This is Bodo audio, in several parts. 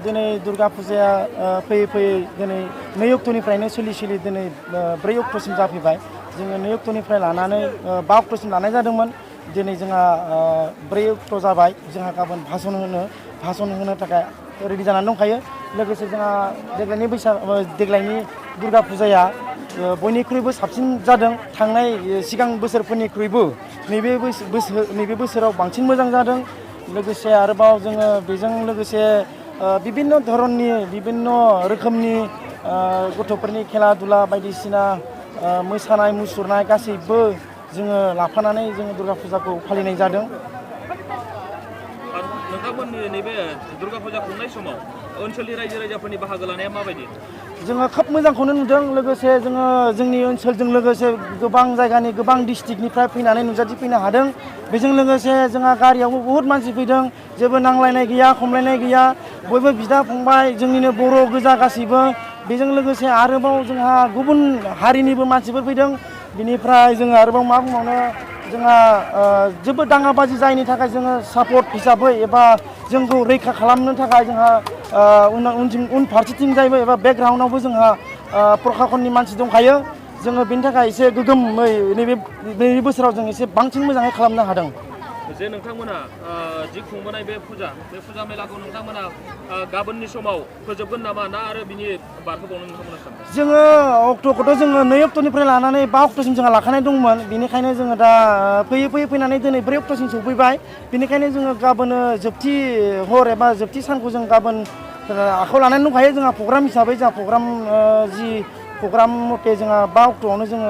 दिनै दुर्गा फुजाया फैयै फैयै दिनै 2 अक्ट'निफ्रायनो सोलि दिनै 4 अक्ट'सिम जाफैबाय। जोङो 2 अक्ट'निफ्राय लानानै 5 अक्ट'सिम लानाय जादोंमोन। दिनै जोंहा 4 अक्ट' जाबाय। जोंहा गाबोन भाषण होनो थाखाय रेडि जानानै दंखायो। लोगोसे जोंहा देग्लायनि दुर्गा फुजाया बयनिख्रुइबो साबसिन जादों। थांनाय सिगां बोसोरफोरनिख्रुइबो नैबे बोसोराव बांसिन मोजां जादों। लोगोसे आरोबाव जोङो बेजों लोगोसे बिभिन्न धरननि बिभिन्न रोखोमनि गथ'फोरनि खेला दुला बायदिसिना मोसानाय मुसुरनाय गासैबो जोङो लाफानानै जोङो दुर्गा फुजाखौ फालिनाय जादों। नोंथांमोननि नैबे दुर्गा फुजा खुंनाय समाव ओनसोलनि रायजो राजाफोरनि बाहागो लानाया माबायदि? जोङो खोब मोजांखौनो नुदों। लोगोसे जोङो जोंनि ओनसोलजों लोगोसे गोबां जायगानि गोबां डिस्ट्रिक्टनिफ्राय फैनानै नुजाथिफैनो हादों। बेजों लोगोसे जोंहा गारियावबो बुहुत मानसि फैदों। जेबो नांलायनाय गैया, खमलायनाय गैया। बयबो बिदा फंबाय जोंनिनो बर' गोजा गासैबो। बेजों लोगोसे आरोबाव जोंहा गुबुन हारिनिबो मानसिफोर फैदों। बिनिफ्राय जोङो आरोबाव मा बुंबावनो, जोंहा जोबोद दाङाबाजि जायैनि थाखाय जोङो सापर्ट हिसाबै एबा जोंखौ रैखा खालामनो थाखाय जोंहा उनफारसेथिं जायबो एबा बेकग्राउन्डआवबो जोंहा प्रखाखननि मानसि दंखायो। जोङो बेनि थाखाय एसे गोगोमै नैबे बोसोराव जों एसे बांसिन मोजाङै खालामनो हादों। जे नोंथांमोना जि खुंबोनाय बे फुजा मेलाखौ नोंथांमोना गाबोननि समाव फोजोबगोन नामा, ना आरो बिनि बारहोबावनो नोंथांमोना सानदों? जोङो अक्ट'खौथ' जोङो 2 अक्ट'निफ्राय लानानै 5 अक्ट'सिम जोंहा लाखानाय दंमोन। बेनिखायनो जोङो दा फैयै फैनानै दिनै 4 अक्ट'सिम सफैबाय। बेनिखायनो जोङो गाबोनो जोबथि हर एबा जोबथि सानखौ जों गाबोन आखायाव लानानै दंखायो। जोंहा प्रग्राम हिसाबै जोंहा प्रग्राम मथे जोंहा 5 अक्ट'आवनो जोङो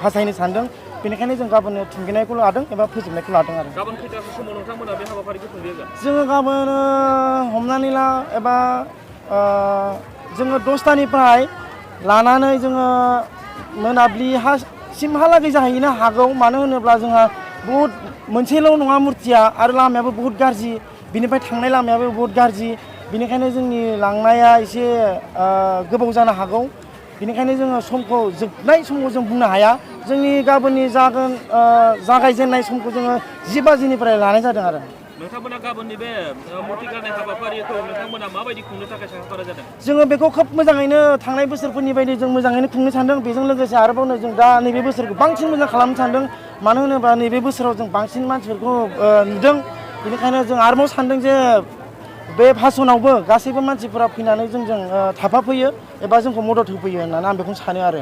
भासायनो सानदों। बेनिखायनो जों गाबोन थुंगेनायखौ लादों एबा फोजोबनायखौ लादों आरो। गाबोन खैथासो समाव नोंथांमोना बे हाबाफारिखौ खुंगोन? जोङो गाबोन हमनानै ला एबा जोङो 10थानिफ्राय लानानै जोङो मोनाबिलिसिमहालागै जाहैनो हागौ। मानो होनोब्ला जोंहा बुहुद मोनसेल' नङा मुरथिया, आरो लामायाबो बुहुद गाज्रि। बिनिफ्राय थांनाय लामायाबो बुहुद गाज्रि। बेनिखायनो जोंनि लांनाया एसे गोबाव जानो हागौ। बेनिखायनो जोङो जोबनाय समखौ जों बुंनो हाया। जोंनि गाबोननि जागायजेननाय समखौ जोङो 10 बाजिनिफ्राय लानाय जादों आरो। नोंथांमोना गाबोननि बे मुरथि गारनाय हाबाफारिखौ नोंथांमोना माबायदि खुंनो थाखाय साखाफारा जादों? जोङो बेखौ खोब मोजाङैनो थांनाय बोसोरफोरनि बायदि जों मोजाङैनो खुंनो सानदों। बेजों लोगोसे आरोबावनो जों दा नैबे बोसोरखौ बांसिन मोजां खालामनो सानदों। मानो होनोबा नैबे बोसोराव जों बांसिन मानसिफोरखौ नुदों। बेनिखायनो जों आरोबाव सानदों जे बे भाषणावबो गासैबो मानसिफोरा फैनानै जोंजों थाफाफैयो एबा जोंखौ मदद होफैयो होननानै आं बेखौनो सानो आरो।